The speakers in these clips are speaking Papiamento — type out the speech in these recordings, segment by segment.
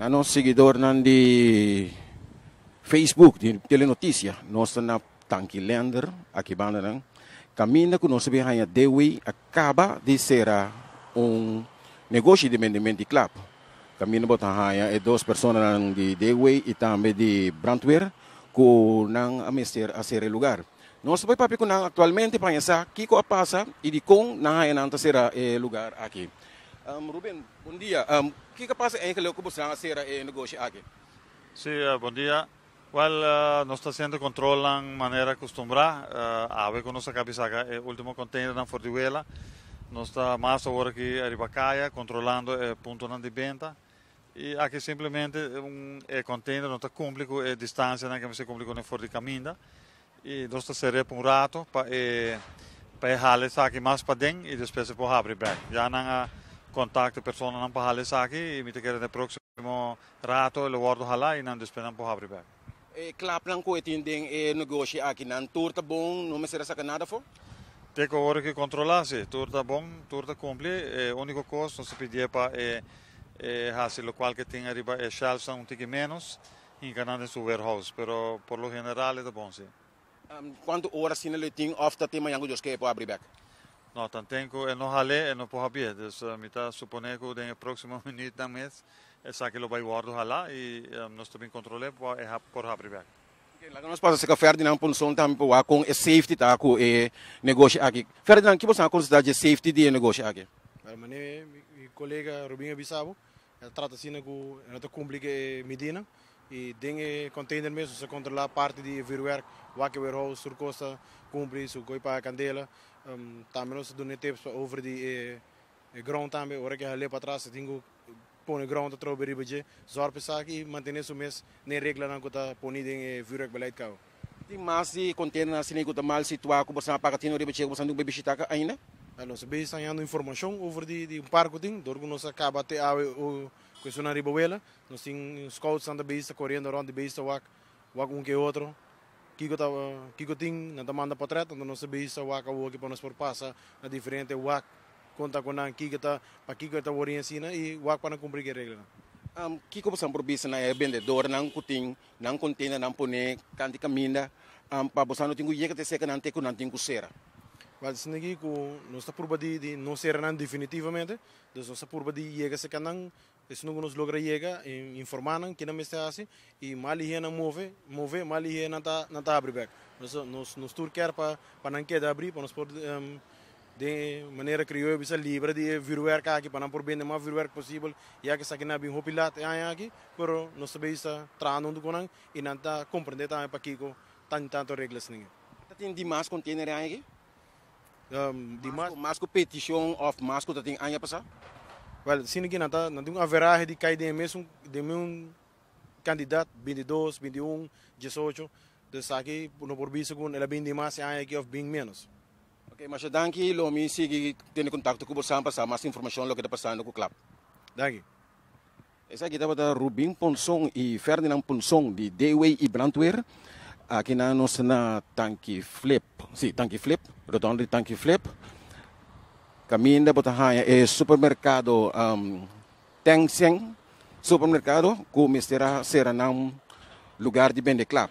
Na nos seguidornan di Facebook di Telenoticia, nos ta na Tanki Lender, aki bandanan, kaminda ku nos a bin haña Dewey a kaba di sera un negoshi di bendement di klap. Kaminda bo ta haña e dos personanan di Dewey i tambe di brandweer ku nan a mester a sera e lugar. Nos ta bai papia ku nan aktualmente pa haña sa kiko a pasa i dikon nan haña nan ta sera e lugar aki. Ruben, bon dia. Kiko a pasa eigenlik ku boso nan a sera e negoshi aki? Sí, bon dia. Wèl, nos ta hasiendo kontrolnan manera kustumbrá. Awe ku nos a kabi saka e último konteinernan for di wela. Nos ta mas awor aki ariba kaya kontrolando e puntonan di benta. I aki simplemente un e konteiner no ta kumpli ku e distansianan ku mester kumpli kuné for di kaminda. I nos ta ser'é pa un rato pa e pa e hala esaki mas paden i despues e por habri bèk. Ya nan a kontakta e personanan pa hala esaki i mi ta kere den e próksimo rato e lo wòrdu halá i nan despues nan por habri bèk. E klapnan ku e tin den e negoshi aki nan tur ta bon, no mester a saka nada afó? Te ku awor ki kontrolá si, tur ta bon, tur ta kumpli. E úniko kos nos ta pidié pa e e hasi lokual ke tin ariba e shelfsnan un tiki ménos, hinka nan den su warehouse, pero por lo general e ta bon si. Kuantu ora asina lo e tin òf ta te mañan ku Dios ke e por habri bèk? No, tanten ku e no hal'é e no por habié. Dus mi ta suponé ku den e próksimo minütnan mes esaki lo bai wòrdu halá i nos ta bin kontrol'é pa e por habri bèk. Oke, laga nos pasa serka Ferdinand Ponson tambe pa wak kon e safety ta ku e negoshi aki. Ferdinand, ki bo sa konsiderá dje safety di e negoshi aki? Bueno, manera mi kolega Rubin a bisa bo, E ta trata asina ku e no ta kumpli ku e midinan i den e container mes nos a kontrolá parti di e vuurwerk, wak e warehouse, tur kos ta kumpli, su koi paga kandela. Tambe nos ta duna e tips pa over di e ground tambe, ora ku e hal'é patras e tin ku pone ground atrobe riba dje, zòrg pa esaki i mantené su mes den e reglanan ku ta poni den e vuurwerkbeleid kaba. Tin mas di container asina cu ta mal situa cu boso a paga tino riba dje cu boso a dun bishita ca ainda? Nos a bezig hañando informacion over di un par cu tin, dor cu nos a caba te awe cu esunnan riba wela. Nos tin scoutsnan ta bezig ta coriendo rond di bezig ta wak wak un ke otro kico ta kico tin, nan ta manda potret, anto nos ta bezig ta wak awoki pa nos por pasa na diferente wak Konta ku nan kiko ta, pakiko e ta wòrdu asina i wak pa nan kumpli ku e reglanan. Kiko boso por bisa na e bendedornan ku tin nan kontenernan pone kanti kaminda pa boso no tin ku yega te seka nan te ku nan tin ku sera? Wèl, esaki aki ku nos ta purba di no sera nan definitivamente, dus nos ta purba di yega seka nan Esnan ku nos logra yega, informá nan ke nan mester hasi i mas lihé nan move, move, mas lihé nan ta nan ta habri bèk. Nos nos nos tur kier pa pa nan keda habrí pa nos por den e manera krioyo bisa libra di e vürwèrk aki pa nan por bende mas vürwèrk posibel ya ke esaki nan a bin hopi lat e aña aki, pero nos ta bezig ta trahando huntu ku nan i nan ta komprendé tambe pakiko tan tantu reglas nan. Ta tin dimas kontener e aña aki? Di mas. Mas ku petishon òf mas ku ta tin aña pasá? Wèl, asina ki nan ta, nan tin un averahe di kai den e mesun, den mesun kantidat, bintidos, bintiun, diesocho. Dus esaki no por bisa ku el a bin di mas e aña aki òf bin ménos. Oke, masha danki. Lo mi sigui tene kontakto ku bosan pa sa mas informashon loke ta pasando ku klap. Danki. Esaki tabata Rubin Ponson y Ferdinand Ponson di Dewey y Brandweer. Aki nan nos ta na Tanki Flip, si, Tanki Flip, rotonde di Tanki Flip. Caminda bo ta haña e supermercado Teng Seng Supermercado cu mester a cera nan lugar di bende klap.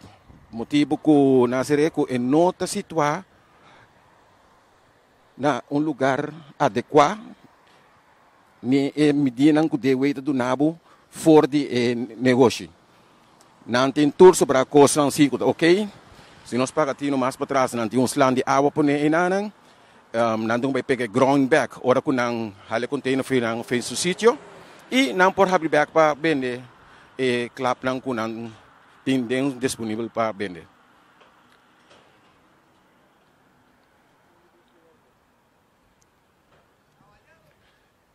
Motibo cu nan a cera cu e no ta situa na un lugar adecua. Ni e midinan ku DW ta duna bo for di e negoshi. Nan tin tur sobrá kosnan si ku ta ok. Si nos paga tino mas patras nan tin un slan di awa pone einanan. Nan tin ku bai pega e ground bek ora ku nan hala e container for nan for su sitio i nan por habri bek pa bende e klapnan ku nan tin den disponibel pa bende.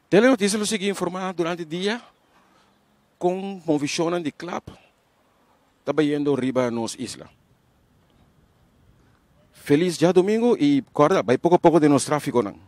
Telenotisia lo sigui informá durante dia kon movishonnan di klap ta bayendo riba nos isla. Felis djadumingu i kòrda bai poko poko den nos tráfikonan.